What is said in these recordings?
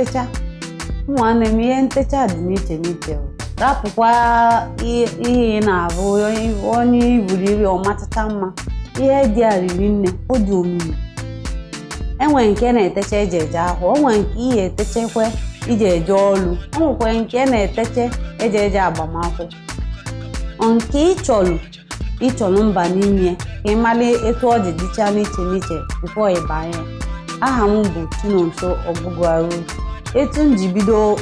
Ntecha, ụmụnne m, ihe ntecha dị n'iche n'iche o. Rapụkwa ihe ị na-abụ onye iburu iri ọmachacha mma. Ihe dị a riri nne, ọ dị omimi. Enwe nke na-etecha eji eje ahụ, o nwee nke ihe etechekwe iji eje ọlụ, o nwekwe nke na-eteche eji eje agbamakwụkwọ. Nke ịchọlụ ịchọlụ mba n'ime ka ị mara etu ọ dị dịcha n'iche n'iche before ị banye. Aha m bụ Chinonso Ọgụgụarụ. Etu m ji bido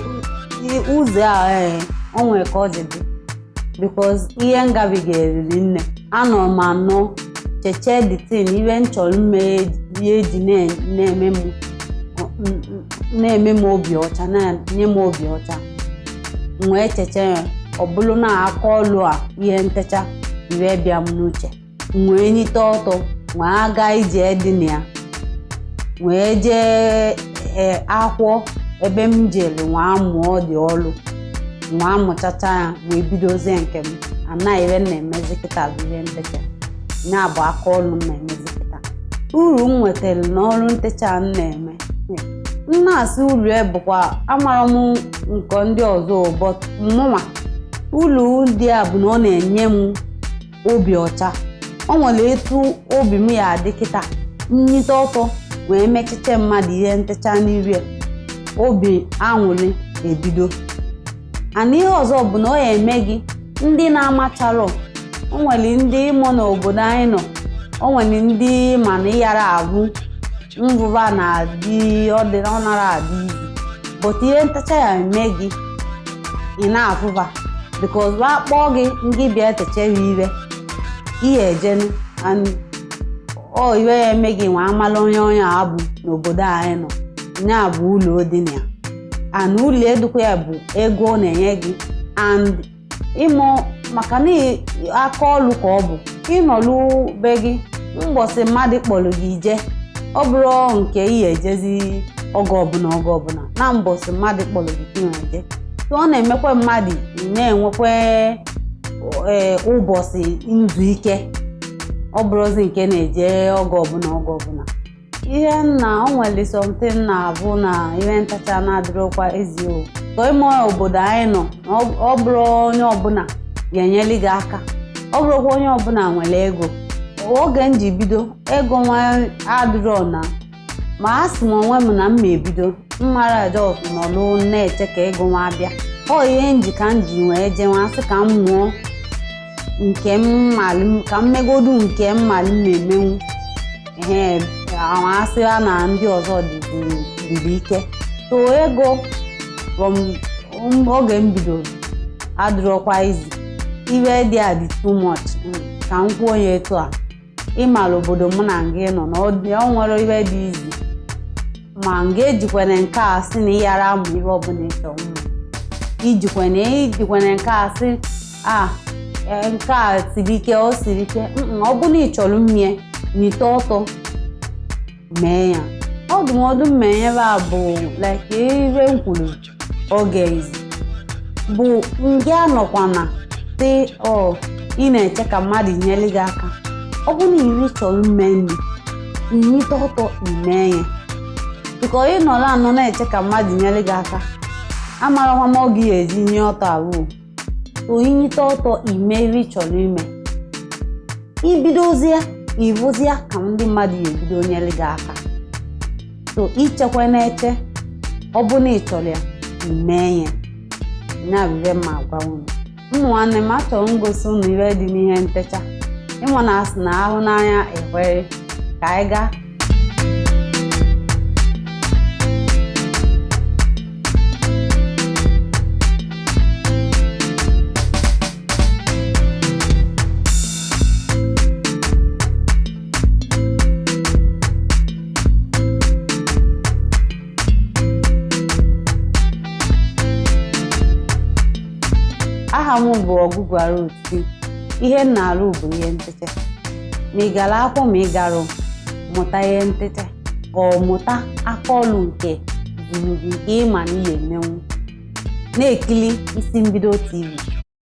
ụzọ a, ee, o nwere ka ọ dị dị because ihe m gabiga riri nne. Anọ m anọ cheche the thing, ihe m chọrọ ime, ihe eji na-eme m obi ọcha, na-enye m obi ọcha. M wee cheche ya, ọ bụrụ na aka ọlụ a, ihe ntecha, iwe bịa m n'uche. M wee nyite ọtọ, wee aga ije dị na ya, wee jee akwụkwọ ebe m jere nwee mụọ dị ọlụ, nwee amụchacha ya, wee bidozie nke m. Ana ihe m na-emezi kịta bụ ihe ntecha, ya bụ aka ọlụ m na-emezi kịta. Uru m nwetara n'ọrụ ntecha m na-eme, m na-asị uru ya bụkwa amara m nke ndị ọzọ, but mụnwa, uru ndị a bụ na ọ na-enye m obi ọcha. O nwere etu obi m ya adị kịta, nyite ọtọ wee mechiche mmadụ ihe ntecha n'iru ya, obi aṅụrị ebido. Ana ihe ọzọ bụ na ọ ya eme gị ndị na-amacharọ. O nwere ndị mụ n'obodo anyị nọ, o nwere ndị mana ịghara ahụ nrụba na-adị, ọ dị, ọ nara adị izi, but ihe ntecha ya eme gị ị na-afụba because wa kpọọ gị ndị bịa etecha ya ire, ihe ejenu and ọ iwe ya eme gị nwa amala onye onye a bụ n'obodo anyị nọ. Nya bụ ụlọ dị na ya, and ụlọ edukwa ya bụ ego ọ na-enye gị and ịmụ maka na aka ọlụ ka ọ bụ ịnọlụ be gị mbọsị mmadụ kpọrọ gị ije. Ọ bụrụ nke ihe ejezi oge ọbụla, oge ọbụla na mbọsị mmadụ kpọrọ gị ka ị eje. So ọ na-emekwa mmadụ ị na-enwekwa ee ụbọchị izu ike, ọ bụrụzi nke na-eje oge ọbụla, oge ọbụla. Ihe nna o nwere something na-abụ na ihe ntacha na-adịrọkwa ezi o so ime obodo anyị nọ na ọ bụrụ onye ọbụla ga-enyere gị aka, ọ bụrụkwa onye ọbụla nwere ego. Oge m ji bido, ego nwa adịrọ na ma a sị m onwe m na m ma ebido mmara just nọlụ na-eche ka ego nwa abịa. Ọ ihe nji ka m ji wee jee nwa sị ka m mụọ nke m malụ, ka m megodu nke m malụ m emenwu. Ehe, asịa na ndị ọzọ dịrị ike. So ego from oge m bidoro adịrọkwa izi. Iwe dị a dị too much ka m kwuo ya etu a. Ịmara obodo mụ na ngị nọ na ọ nwere iwe dị izi, ma nga ejikwana nke a sị na ịghara amụ ihe ọbụla ịchọ mma, ijikwana nke a sị a nke a siri ike, ọ siri ike. Ọ bụ na ị chọrọ mmie, nyite ọtọ mee ya. Ọdụmọdụ m enyere a bụ like ihe m kwuru oge izi bụ ngị anọkwana sị ọ ị na-eche ka mmadụ nyere gị aka. Ọ bụ na iri chọrọ ime nri, nyite ọtọ ime ya, biko. Ị nọrọ anọ na-eche ka mmadụ nyere gị aka, amarakwa m oge ya eji nye ọtọ ahụ. So inyite ọtọ ime ihe ị chọrọ ime, ibidozie ịbụzie ka ndị mmadụ ya ebido nyere gị aka. So ichekwa na-eche, ọ bụ na ị chọrọ ya, ime ya. Ya bụ ihe mma agwa unu, ụmụ nwanne m. Achọrọ m gosi unu ihe dị n'ihe ntecha. Ịmụ na asị na ahụ n'anya ekwere ka anyị gaa. Aha m bụ Ọgụgụarụ Oti. Ihe m na-arụ bụ ihe ntecha. Ma ị gara akwụkwọ, ma ị gara mụta ihe ntecha, ka ọ mụta aka ọlụ nke zuru gị, nke ịma na ihe emenwu. Na-ekili Isi Mbido TV.